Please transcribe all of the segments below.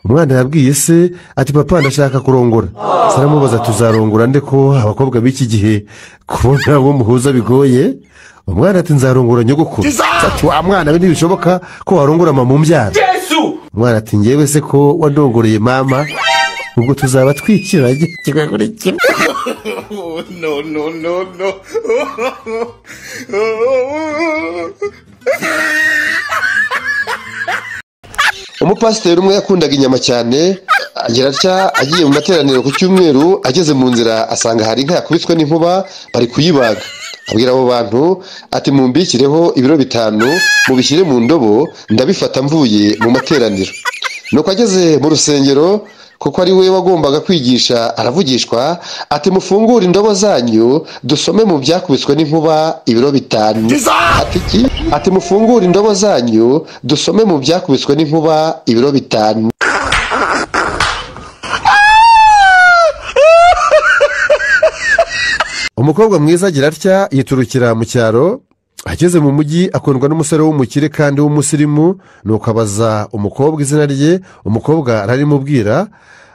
Umwana yabwiye se ati papa ndashaka kurongora. Saramubaza tuzarongora nde ko abakobwa b'iki gihe kubona uwo muhuza bigoye? Umwana ati nzarongora nyogokuru. Ati wa mwana we ntibishoboka ko warongora mama umbyara. Umwana ati ngewe se ko wandongoreye mama, ubwo tuzaba twikiranye kimwe kuri kimwe. No, no, no, no. Umupasiteri umwe yakundaga inyama cyane, agira atya agiye mu materaniro ku cyumweru, ageze mu nzira asanga hari inka yakubiswe n'inkuba bari kuyibaga. Abwira abo bantu ati mumbikireho ibiro 5 mubishyire mu ndobo ndabifata mvuye mu materaniro. Nuko ageze mu rusengero, kuko ari we wagombaga kwigisha, aravugishwa ati mufungure indobo zanyu dusome mu byakubiswe n'inkuba ibiro 5. Ati iki? Ati mufungure indobo zanyu dusome mu byakubiswe n'inkuba ibiro 5. Umukobwa mwiza agira atya yiturukira mu cyaro, ageze mu mujyi akundwa n'umusore w'umukire kandi w'umusirimu. Nuko abaza umukobwa izina rye, umukobwa ararimubwira,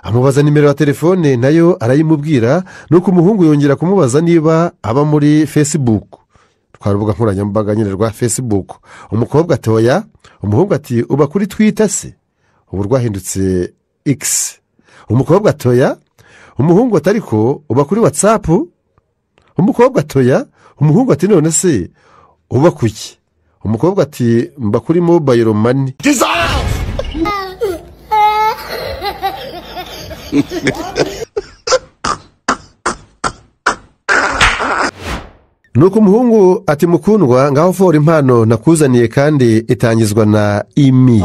amubaza nimero ya telefone nayo arayimubwira. Nuko umuhungu yongera kumubaza niba aba muri Facebook, twa rubuga nkoranyambaga nyine rwa Facebook. Umukobwa ati oya. Umuhungu ati uba kuri Twitter se? Ubu rwahindutse X. Umukobwa ati oya. Umuhungu ati ariko uba kuri WhatsApp? Umukobwa ati oya. Umuhungu ati none se uba kuki? Umukobwa ati mba kuri mobile money. Nuko umuhungu ati mukundwa, ngaho fora impano nakuzaniye kandi itangizwa na imi.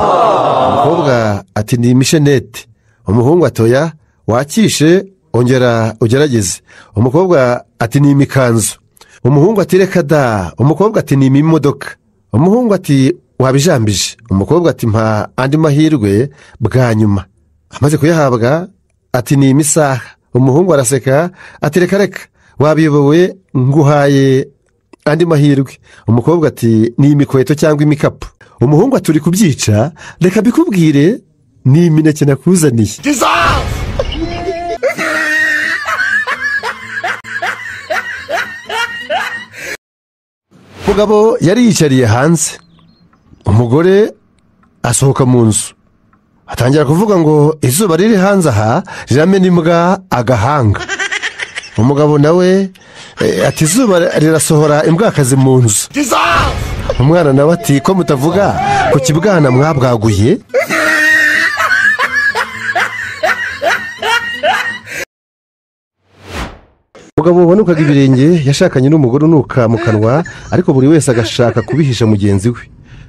Umukobwa ati ni imishenete. Umuhungu ati oya, wakishe ongera ugerageze. Umukobwa ati ni imikanzu. Umuhungu ati reka da. Umukobwa ati ni imodoka. Umuhungu ati wabijambije. Umukobwa ati mpa andi mahirwe bwa nyuma. Amaze kuyahabwa ati ni imisaha. Umuhungu araseka ati reka reka, wabiyobowe nguhaye andi mahirwe. Umukobwa ati ni imikweto cyangwa imikapu. Umuhungu ati uri kubyica, reka bikubwire ni imineke nakuzaniye. Umugabo yari yicariye hanze, umugore asohoka mu nzu atangira kuvuga ngo izuba riri hanze aha riramena imbwa agahanga. Umugabo nawe ati izuba rirasohora imbwakazi mu nzu. Umwana nawe ati ko mutavuga ku kibwana mwabwaguye? Umugabo wanukaga ibirenge yashakanye n'umugore unuka mu kanwa, ariko buri wese agashaka kubihisha mugenzi we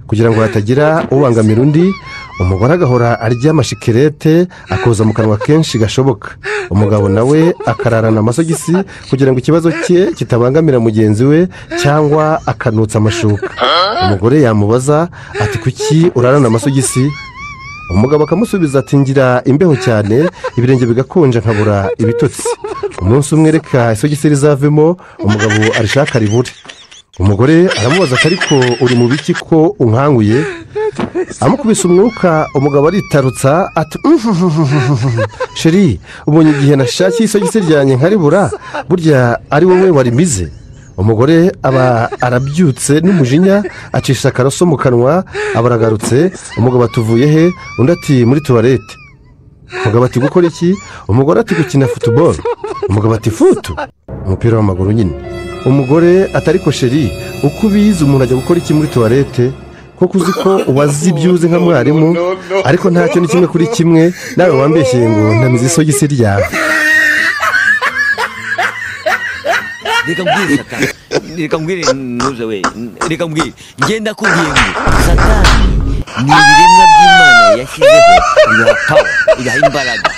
kugira ngo hatagira ubangamira undi. Umugore agahora arya amashikerete akoza mu kanwa kenshi gashoboka. Umugabo nawe akararana amasogisi kugira ngo ikibazo cye kitabangamira mugenzi we, cyangwa akanutsa amashuka. Umugore yamubaza ati kuki urarana amasogisi? Umugabo akamusubiza ati ngira imbeho cyane, ibirenge bigakonja nkabura ibitotsi. Umunsi umwe reka isogisi rizavemo, umugabo arishaka ribure. Umugore aramubaza ati ariko uri mu biki ko unkanguye? Amukubise umwuka, umugabo aritarutsa ati sheri, ubonye igihe nashakiye isogisi ryanjye nkaribura, burya ari wowe warimize. Umugore aba arabyutse n'umujinya, acisha akaraso mu kanwa, aba aragarutse. Umugabo atuvuye he? Undi ati muri tuwarete. Umugabo ati gukora iki? Umugore ati gukina futuboro. Umugabo ati futu, umupira w'amaguru nyine. Umugore ati ariko sheri, uko ubizi umuntu ajya gukora iki muri tuwarete? Koko uzi ko ubazi ibyo uzi nka mwarimu, ariko ntacyo ni kimwe kuri kimwe, nawe wambeshyeye ngo ntamize isogisi ryawe. Reka mbwire Satani, reka mbwire ntuze we, reka mbwire, ngenda kubwiye ngo Satani ni ibiremwa by'Imana yashyizeho, ibiha power, ibiha imbaraga.